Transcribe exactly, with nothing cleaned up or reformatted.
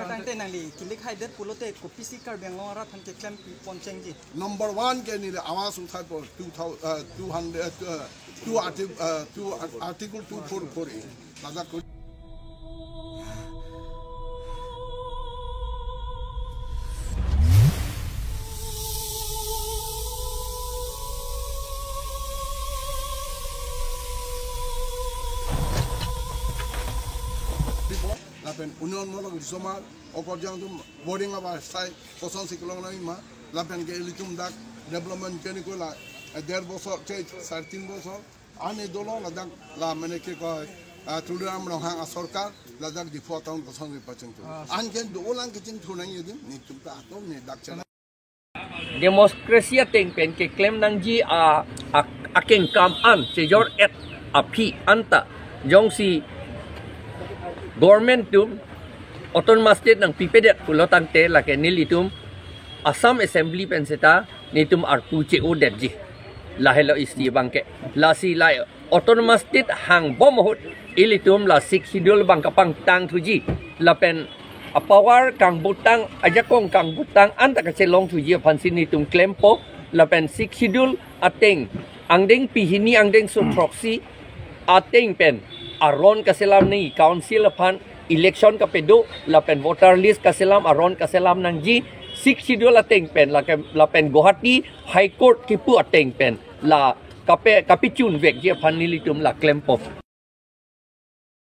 Tangte nangli kilik haidet pulote kopisi Karbi Anglong arat aphan keklem pi ponchengji. Number one ke neli Awas uthai apor two thousand, uh, two hundred, uh, two arti-, uh, two ar-, Article two four four A. Ladak ko- Lapen Union Mall Risomar, okorjang atum boring aba sai kosonsi kelong nangji ma, lapen ke ilitum dak development ke ni ko la, eh, der bosor, che, sar tin bosor, ani dolo ladak la mane ke ko, ah, Tuliram Ronghang asorkar, ladak Diphu town kosonsi pachingthur. Ah, anke dolang kachingthur nangji adim, nelitum ta atum ni dak channel. Democracy ateng pen keklem nangji a, a, akengkam an chejor-et aphi anta jongsi government atum autonomous state nangpipedet pulo tangte lake nelitum Assam Assembly pen seta nelitum arpu che-odetji. Lahelo isi abangke. Lasi lai Autonomous State hangbom ahut ilitum la Sixth Schedule abang kapangtangthuji. Lapen apower kangbutang, ajakong kangbutang anta kachelongthuji aphansi nelitum klempo. Lapen Sixth Schedule ateng angdeng pihini angdeng so throksi ateng pen aron kaselam nangji, council aphan election kapedo, lapen voter list kaselam, aron kaselam nangji, Sixth Schedule ateng pen, lake, lapen Guwahati High Court kipu ateng pen la kape, kapechunvekji aphan nelitum la klempo.